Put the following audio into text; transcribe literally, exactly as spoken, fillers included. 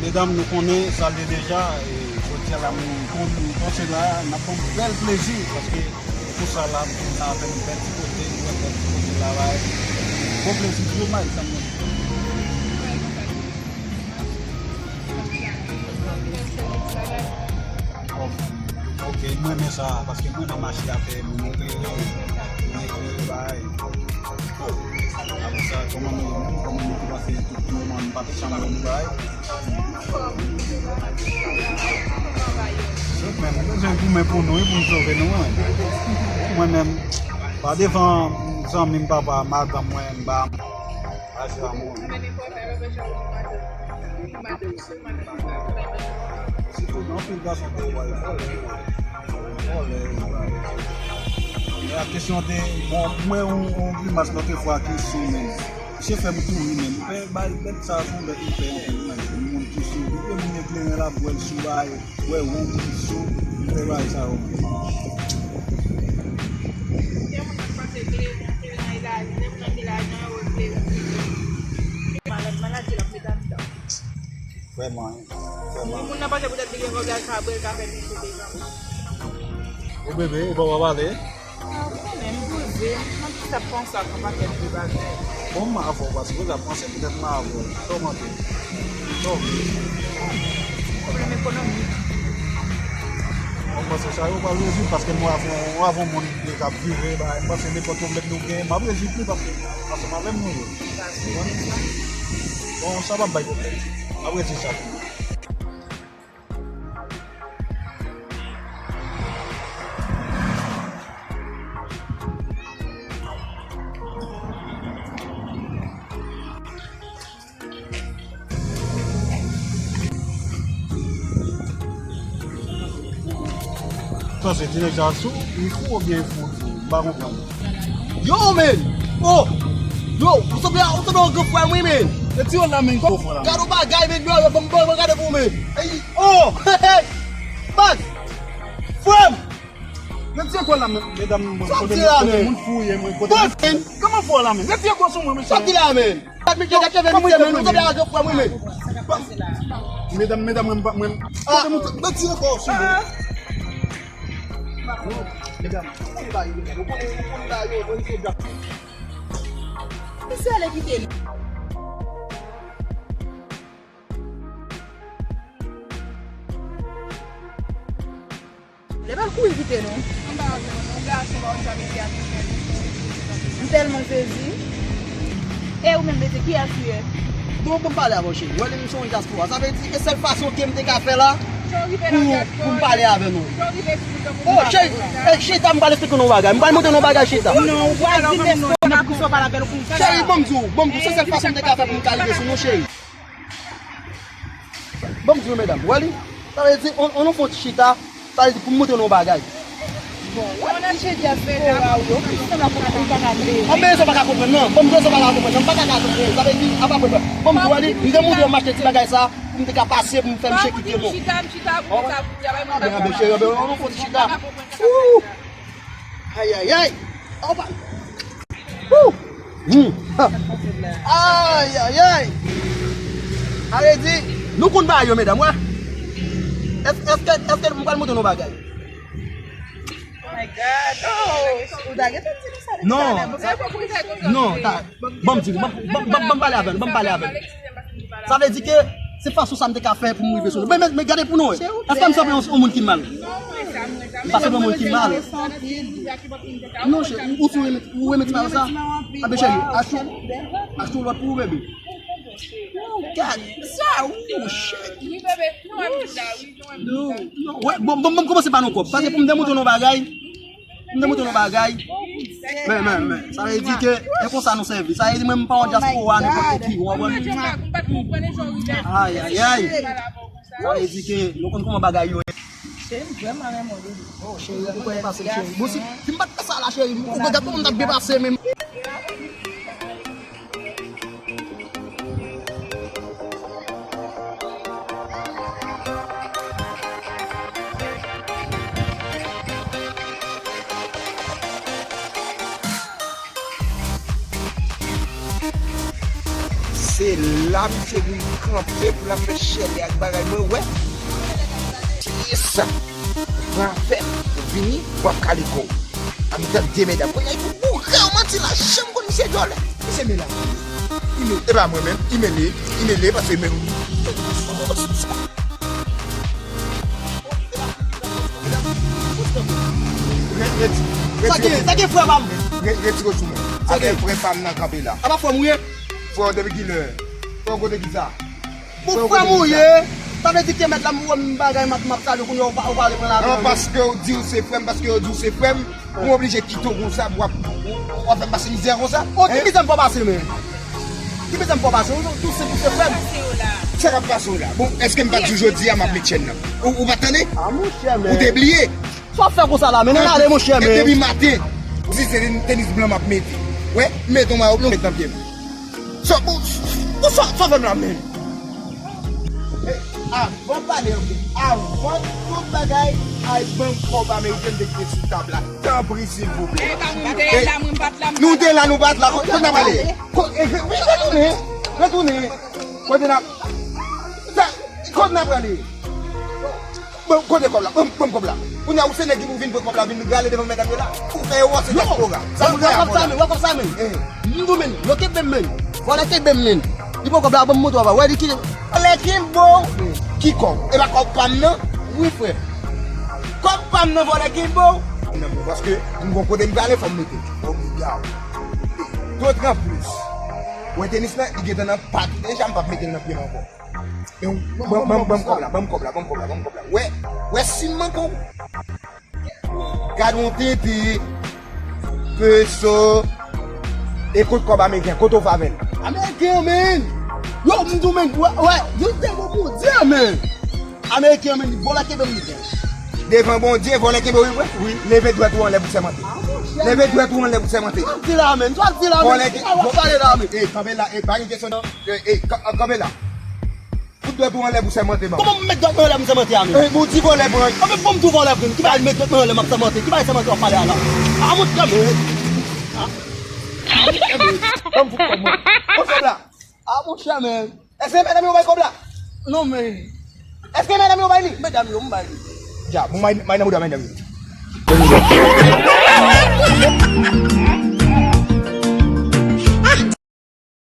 Medam, nou konnen sa l ye deja, e jodi a la, nou, nou panse la, n ap pran bèl plezi, paske pou sa la, nou la avè n bèl ti kote, nou wè bèl ti kote la, bay. Bon plezi, tou, bay, sa mwen. Ok, mwen renmen sa, paske mwen renmen mache avè moun eklere, moun eklere, bay. Apre sa, kòman nou, kòman nou te pase tout moman, nou pa te chanm yon bay. Mwen menm, mwen bezwen goumen pou nou, wi, pou m sove nou, wi. Mwen menm, pa devan zanmi m, papa, madanm mwen, m pa, pa se pa mwen. Sitou gen anpil gason te wè vòlè, vòlè, vòlè. E a kesyon de, bon, mwen, yon, yon grimas lòt fwa ki sou men. Misye fè m kouri menm. Fè bay bèt sa sou bèt li fè yon moun ki sou. Li te moun ekleren la, bwè l sou bay, bwè wonm li sou. Li fè bay sa yo. Gen moun k ap panse kleren, kleren an elaji, menm nan elaji an yo kleren. Malad, malad, se l ap met anndan. Vrèman, vrèman. Moun nan panse poutèt li gen kòb, l al ka bwè, l ka fè plis sou devan. O bebe, ou pa w ap pale? Ah, ou konnen, m poze, m ap jis ap panse ak yon pakèt de bagay. Bon, m avè w, paske ou ap panse poutèt m avè w. Kòman te? Kòman? Pwoblèm ekonomik. Mwen panse sa yo pral rezoud, paske nou avè, nou avè yon moun ki ap vive, ba, m panse nenpòt pwoblèm nou gen, m ap rezoud li, paske, paske m avè m nou ye. Bon, sa p ap bay pwoblèm. M ap rezoud sa. Sa se ti nèg sa sou, li fou oubyen li fou, li fou? M pa konprann. Yo, men! Oh! Yo, ou sanble, ou sanble yon gran frè m, wi, men! Retire w la, men! Gade yon bagay, men! Yo, yo, ban m, ban m gade pou ou, men! Ey! Oh! Hey, hey! Baz! Frè m! Retire kò w la, men! Medam, mwen, kote moun fou ye, mwen, kote moun fou. Kòman fò la, men? Retire kò w sou mwen, mesye. Sòti la, men! Gad, men, gad, gad, men, men, ou sanble yon gran frè m, wi, men! Medam, medam, mwen, mwen, kote moun, retire kò w sou mwen. Medam, ou konn ba yo, medam, ou konn, ou konn ba yo, ou konn se djab. Mesye ale kite nou. Lè pa l kouri kite nou. Anba avè w, yon gason pa wè sa mesye a te fè. M tèlman sezi. E ou menm, mesye, kiyès ou ye? Bon, bon, pale avè w, cheri. Wè, li, m se yon dyaspora. Sa vle di ke sèl fason ke m te ka fè la pou, pou m pale avè nou. Oh, cheri, eh, chita, m pral eksplike nou yon bagay. M pral montre nou yon bagay, chita. Non, ou pral di mesye w pa pou sa w pale avè l konsa. Cheri, ban m di w, ban m di w, se sèl fason m te ka fè pou m ka rive sou nou, cheri. Ban m di nou, medam, wè li? Sa vle di, on, on nou fon ti chita, sa vle di pou m montre nou yon bagay. Bon, wè ti chita fora w yo, ki sanble ak ou pa ka vle. Anben, sa w pa ka konprann, non. Ban m di w, sa w pa ka konprann, non. M pa ka ka konprann. Sa vle di, apa pwèpwè. Ban m di w, wè li, m te montre w m achte ti bagay sa, pou m te ka pase, pou m fè misye kite nou. Anben, anben, cheri, anben, on nou fon ti chita. Ooh! Ayayay! Opa! Ooh! Hmm. Ayayay! Sa vle di, nou konn bagay yo, medam, wè. Èske, èske, èske m pral montre nou bagay? Oh my God! Oh! Ou ta gentan di nou sa depi talè. Non, non, ta, ban m di, ban, ban, ban, ban m pale avè l, ban m pale avè l. Sa vle di ke se fason sa m te ka fè pou m rive sou nou. Men, men, men gade pou nou wè. Èske m sanble yon, yon moun ki mal? M pa sanble yon moun ki mal. Non, cheri, ou sou remèd, ou remèd ti mal sa? Anben, cheri, achte, achte yon lòt pou ou, bebe. Oh, gad sa, oh, cheri. Non, non, wè, bon, bon, bon, kòmanse pa nou kòb. Paske pou m demontre nou bagay, m te montre nou bagay. Men, men, men, sa vle di ke e konsa nou sèvi. Sa vle di mwen m pa yon dyaspora nenpòt ki, ou konprann? Ayayay. Sa vle di ke nou konn kòman bagay yo ye. Cheri, m vrèman renmen w, bebe. Oh, cheri, ou kwè pase m, cheri. Bon, si, si m pa t fè sa la, cheri, ou gade kòman m t ap byen pase menm. Se La, misye vin kanpe pou l ap fè chèlè ak bagay mwen, wè. Yes! Pran afè m, vini, w ap kale kò w. A mitan de medam. Kounye a, pou boure w manti la, janm konn misye djòlè. Misye mele. Li mele. E pa mwen menm, li mele, li mele, paske menm. Re-, reti-, Sa gen, retire, sa gen frè pa m? Re-, retire w sou mwen. Sa gen. Afè frè pa m nan kanpe la. A pa frè m ou ye? Frè w depi kilè? Frè w kote ki sa? Bon, frè m ou ye? Sa vle di ke mèt la m wè m bagay m ap, m ap salye kounye a ou pa, ou pa reprann avè m. Non, paske w di w se frè m, paske yo di w se frè m, ou oblije kite w konsa pou w ap, w ap fè m pase mizè konsa? O, ki mizè m fè w pase, men? Ki mizè m fè w pase? Ou tou se pou se frè m. Sa k ap pase w la? Bon, èske m pa t di w jodi a m ap met chèn nan? Ou, ou pa t tande? A, monchè, men. Ou te bliye? Sa w ap fè konsa la, men? Ann ale, monchè, men. Depi maten, ou di se tenis blan m ap mete. Wè, m mete yon mayo blan, ou met nan pye m. Sa, bon, bon, sa, sa fè m la menm. Eh, avan pale anpil, avan tout bagay, al ban m kòb ameriken m te kite sou tab la. Tanpri, silvouplè. Eh, pa mwen, m te la, mwen, m pa t la, m pa t la. Nou te la, nou pa t la. Kote n ap ale? Ko-, eh, wi, retounen. Retounen. Kote n ap, sa, kote n ap ale? Bon, kote kòb la? Ban m, ban m kòb la. Kounye a, ou se nèg ki pou vin pran kòb la, vin rale devan medam yo la. Ou fè yo wè se dyaspora. Sa pou fè a, vòlè. Wè kòb sa, men. Wè kòb sa, men. Eh. M di w, men. Yo kenbe m, men. Vòlè kenbe m, men. Li pran kòb la, ban m montre w, wè li ki. Vòlè kenbe w. Ki kòb? E pa kòb pa m nan? Wi, frè. Kòb pa m nan, vòlè kenbe w. Nan, bon, paske m gon kote m prale, fò m mete. Obliga. Dotranplis. Wè tenis la, li gentan nan pati deja, m p ap mete l nan pye m ankò. Ban, ban, ban m kòb la, ban m kòb la, ban m kòb la, ban m kòb la. Wè, wè si m manke w. Gad yon tete. Peso. E kot kòb ameriken, kote w fè avè l? Ameriken, men. Yo, m di w, men, wè, wè, yo te bon Bondye, men. Ameriken, men, vòlè kenbe m, men. Devan Bondye, vòlè kenbe w, wi. Wi. Leve dwèt ou anlè pou sèmante. A, monchè. Leve dwèt ou anlè pou sèmante. Sa w ap di la, men? Sa w ap di la, men? Vòlè ke, sa w ap pale la, men? E, kanpe la, e, pa gen kesyon, non. E, e, ka-, kanpe la. Fout dwèt ou anlè pou sèmante, ban m. Kòman m met dwèt mwen anlè pou m sèmante a, men? E, bon, di vòlè pran. A, men bon, m di w vòlè pran. Ki bagay met dwèt mwen anlè, m ap sèmante? Ki bagay sèmante w ap pale a la? A, monchè, men. A, monchè, men. Ban m fout kòb mwen. Kot kòb la? A, monchè, men. Èske medam yo bay kòb la? Non, men. Èske medam yo bay li? Medam yo, m bay li. Ya, bon, may, may nan bouda medam yo.